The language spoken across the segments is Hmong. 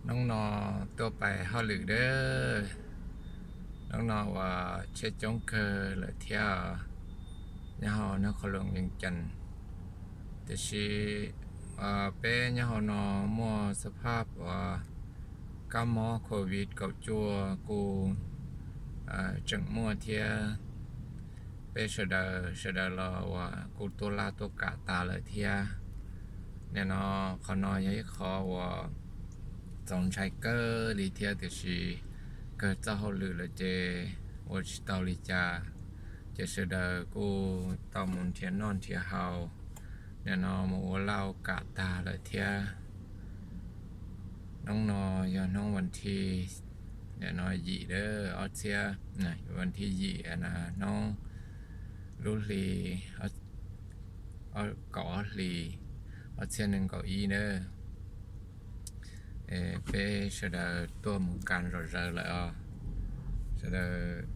Hnub no tuaj pais hauj lwm dab. Hnub no uas tsheb coob kawg lawm thiab, nyob hauv Naj Qhov Loos Vees Cas. Tiam sis peb nyob hauv no muaj xab phaj uas kab mob covid kaum cuaj kuj tseem muaj thiab. Peb sawv daws sawv daws los uas kuj tuaj laj tuaj kam tas lawm thiab. Nim no qhov no yog ib qhov uas txaus ntshai kawg li thiab, tiam sis kawg txoj hauj lwm lawm ces ua tsis tau li cas, ces sawv daws kuj tau mus nrhiav noj nrhiav haus. Nim no mus ua laj ua kam tag lawm thiab. Hnub no yog hnub vas thib, nim no yim dab, ob txhiab, vas thib yim, hnub lub hli kaum ob hlis ob txhiab nees nkaum ib dab. Peb sawv daws tuaj mus kas zom zaws lawm os. Sawv daws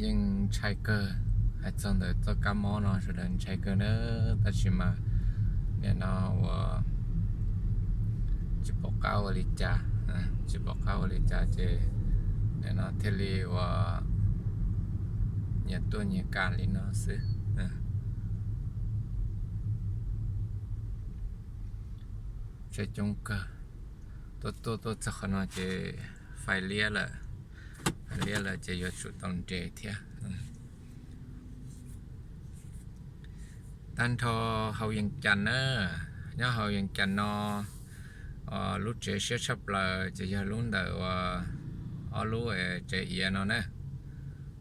yeej ntshai kawg, hais txog ntawm txoj kab mob no sawv daws ntshai kawg nawb, tab sis mas nim no uas tsis pom qab ua li cas, tsis pom qab ua li cas ces nim no thiaj li uas nyias tuaj nyias kam li no xwb. Tsheb coob kawg, tuaj tuaj tuaj txog qhov no ces fais liab lawm, fais liab lawm ces yuav tsum tau nres thiab. Tag nrho hauv Vees Cas na, nyob hauv Vees Cas no, lub tsev siab tshaj plaws ces yog lub ntawm uas ob lub tsev iav no na.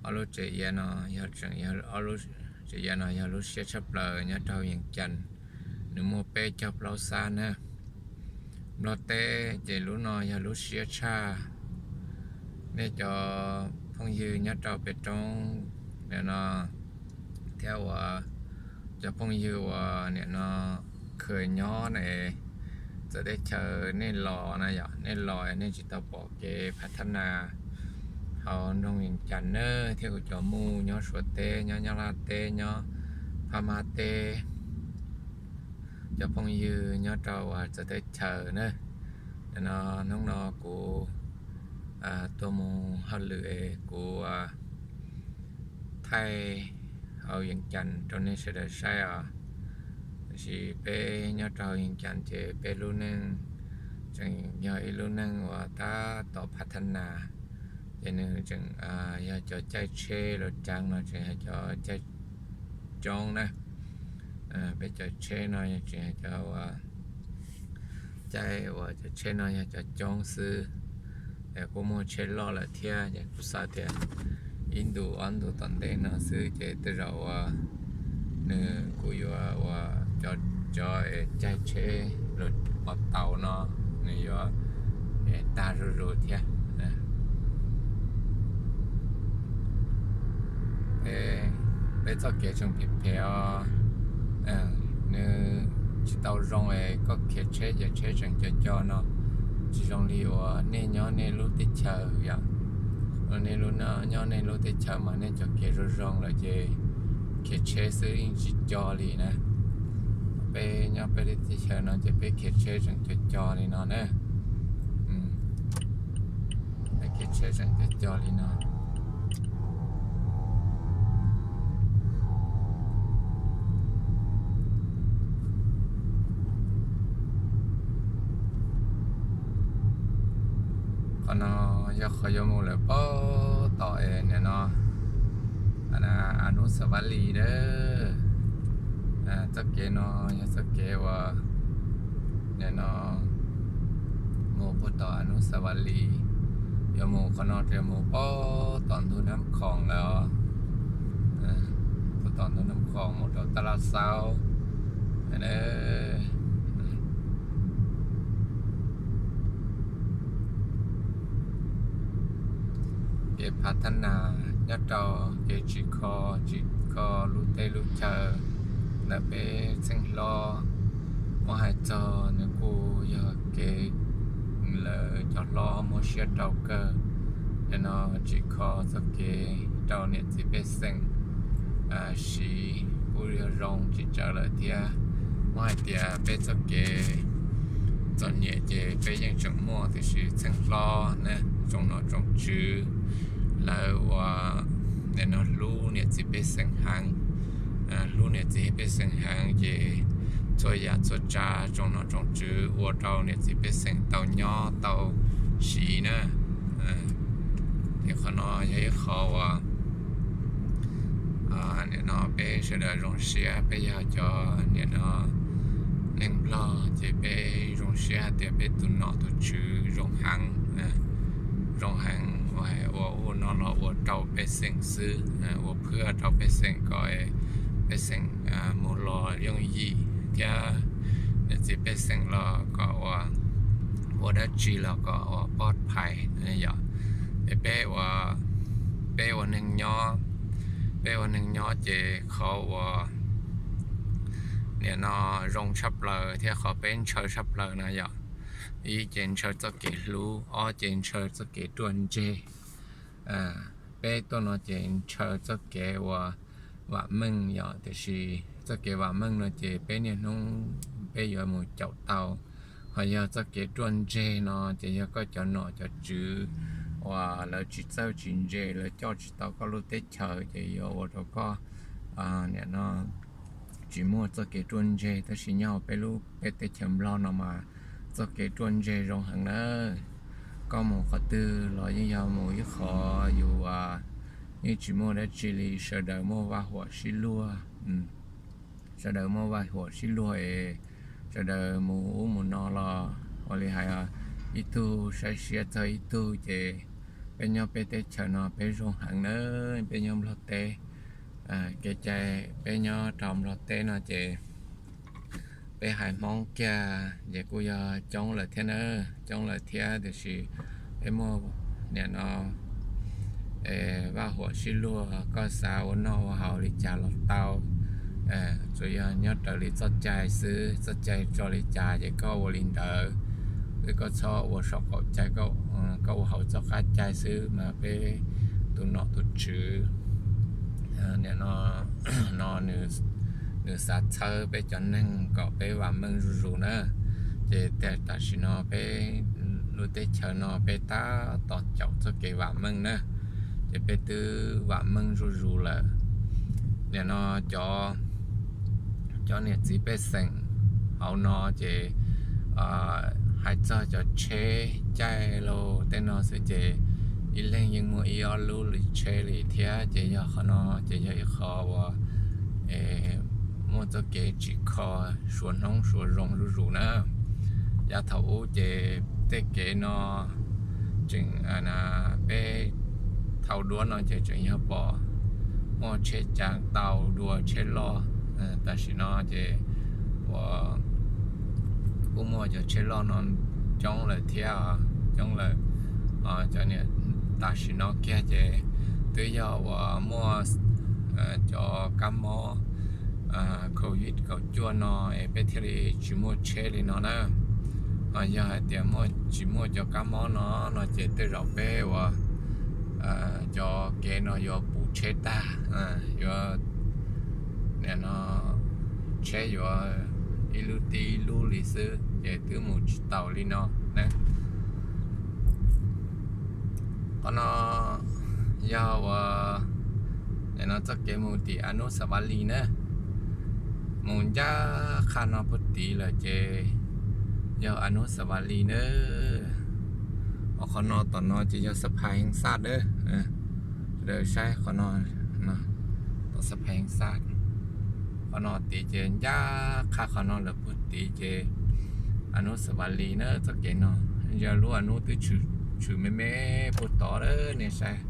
Ob lub tsev iav no yog tseem, ob lub tsev iav no yog lub siab tshaj plaws nyob rau hauv Vees Cas. Nws muaj peb caug plaub xab na. Nplog teb ces lub no yog lub siab tshaj. Nej cov phooj ywg nyob rau pem roob nim no thiab uas cov phooj ywg uas nim no khwv nyob txawv teb chaws, nej los na yom, nej los nej tsis tau pom kev phav thab nas hauv nroog Vees Cas na, thiab kuv cov muj nyob Suav teb, nyob Nyab Laj teb, nyob Phab Mab teb, cov phooj ywg nyob rau uas txawv teb chaws na. Nim no hnub no kuv tuaj mus hauj lwm, kuv thaij hauv Vees Cas rau nej sawv daws saib os. Tiam sis peb nyob rau hauv Vees Cas ces peb lub neej tseem yog ib lub neej uas tab tom phav thab nas, ces nws tseem yog cov caij tsheb los cav no tseem yog cov caij coob na. Peb cov tsheb no tseem yog cov uas caij uas cov tsheb no yog cov coob xwb. Kuj muaj tsheb loj lawm thiab, ces kuv xav tias ib ntus ob ntus tom ntej no xwb ces tej zaum uas nws kuj yuav uas cov, cov caij tsheb los pov tau no nws yuav tag zuj zus thiab. Peb txoj kev tseem phem phem os, nws tsis tau zoo es koj khiav tsheb ces tsheb tseem co co no. Tsis zoo li uas nej nyob nej lub teb chaws yom. Nej lub, nyob nej lub teb chaws mas nej cov kev zoo zoo lawm ces khiav tsheb xwb yeej tsis co li na. Peb nyob peb lub teb chaws no ces peb khiav tsheb tseem co co li no na. Peb khiav tsheb tseem co co li no. Qhov no yog qhov yuav mus lawm pem tom es nim no Anusavali dab. Txoj kev no yog txoj kev uas nim no mus puag tom Anusavali, yuav mus qhov no ces mus puag tom ntug Nab Khoom lawm os. Puag tom ntug Nab Khoom mus rau Tab Laj Xaub. Kev phav thab nas nyob rau kev tsim kho, tsim kho lub teb lub chaw ntawm peb txheej hlob. Muab hais txog nws kuj yog kev lawv cov hlob muab siab rau kawg. Nim no tsim kho txoj kev rau niam txiv pej xeem siv kuj yog zoo tsis tsawg lawm thiab. Muab hais tias peb txoj kev Txom nyem ces peb yeej tseem muaj, tiam sis txheej hlob ne, tsoom nom tsoom tswv lawv ua, nim no hlub niam txiv pej xeem heev, hlub niam txiv pej xeem heev ces txhua yam txhua tsav tsoom nom tsoom tswv ua rau niam txiv pej xeem tau nyob tau siv na. Ces qhov no yog ib qho uas nim no peb sawv daws zoo siab, peb yog cov nim no neeg Nplog ces peb zoo siab tias peb tus nom tus tswv zoo heev, zoo heev ua ua ub no los ua rau pej xeem xwb, ua phwj rau pej xeem kom pej xeem mus los yooj yim thiab niam txiv pej xeem los kom ua, ua dab tsi los kom ua poj phais yom. Es peb ua, peb ua neeg nyob, peb ua neeg nyob ces qhov uas nim no zoo tshaj plaws thiab qhov peb ntshaw tshaj plaws no yom, ib ces ntshaw txoj kev hlub, ob ces ntshaw txoj kev ruaj ntseg. Peb tuaj no ces ntshaw txoj kev uas vam meej yom, tiam sis txoj kev vam meej no ces peb niaj hnub peb yuav mus caum tau. Ho yog txoj kev ruaj ntseg no ces yog koj cov nom cov tswv uas lawv tsis txawj tsis ntse, lawv coj tsis tau koj lub teb chaws ces yuav ua rau koj nim no tsis muaj txoj kev ruaj ntseg. Tab sis nyob hauv peb lub, peb teb chaws Nplog no mas txoj kev ruaj ntseg zoo heev na. Koj mus qhov twg los yeej yog mus ib qho yus yeej tsis muaj dab tsi li, sawv daws muaj vaj huam sib luag, sawv daws muaj vaj huam sib luag es sawv daws mus ub mus no los ua li hais ib tug saib siab txog ib tug ces peb nyob peb teb chaws no peb zoo heev na. Peb nyob Nplog teb, kev cai peb nyob rau Nplog teb no ces peb haiv Hmoob kiag ces kuj yog coob lawm thiab na, coob lawm thiab tiam sis peb muaj nim no vaj huam sib luag, koj xav ua noj ua haus li cas los tau. Tsuas yog nyob raws li txoj cai xwb, txoj cai tso li cas ces koj ua li ntawd, wb koj txhob ua saum qaum cai, koj ua hauv txoj qab cai xwb mas peb tus nom tus tswv nim no no nws xav txhawb peb cov neeg kom peb vam meej zuj zus na. Ces tam sim no peb lub teb chaws no peb tab tom caum txoj kev vam meej na, ces peb twb vam meej zuj zus lawm. Nim no cov, cov niam txiv pej xeem hauv no ces hais txog cov tsheb caij lauj tej no xwb ces ib leeg yeej muaj ib ob lub li tsheb li thiab, ces yog qhov no ces yog ib qho uas muaj txoj kev tsim kho suav hnub suav zoo zuj zus na. Yav thaum ub ces tej kev no tseem, peb thaum duab no ces tseem yog pom muaj tsheb cav tau dua tsheb loj. Tam sim no ces ua kuj muaj cov tsheb loj no coob lawm thiab, coob lawm. Cov niam tam sim no kiag ces twb yog uas muaj cov kab mob covid kaum cuaj no es peb thiaj li tsis muaj tsheb li no na. Ho yog hais tias muaj, tsis muaj cov kab mob no no ces tej zaum peb uas cov kev no yuav puv tsheb tag, yuav nim no tsheb yuav ib lub tib ib lub li xwb ces twb mus tsis taus li no na. Qhov no yog uas nim no txoj kev mus tim Anusavali na, mus ncaj qha no puag tid lawm ces yog Anusavali na. Qhov no tom no ces yog xab phais heev xaj na. Sawv daws saib qhov no, tom xab phais heev xaj, qhov no tid ces ncaj qha qhov no lawm puag tid ces Anusavali na txoj kev no. Yog lub Anus twb tshwm me me puag tod lawm nej saib.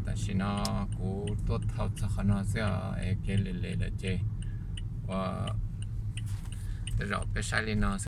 Tam sim no kuv tuaj thauj txog qhov no xwb os, es kev lim lim lawm ces ua tej zaum peb saib li no xwb.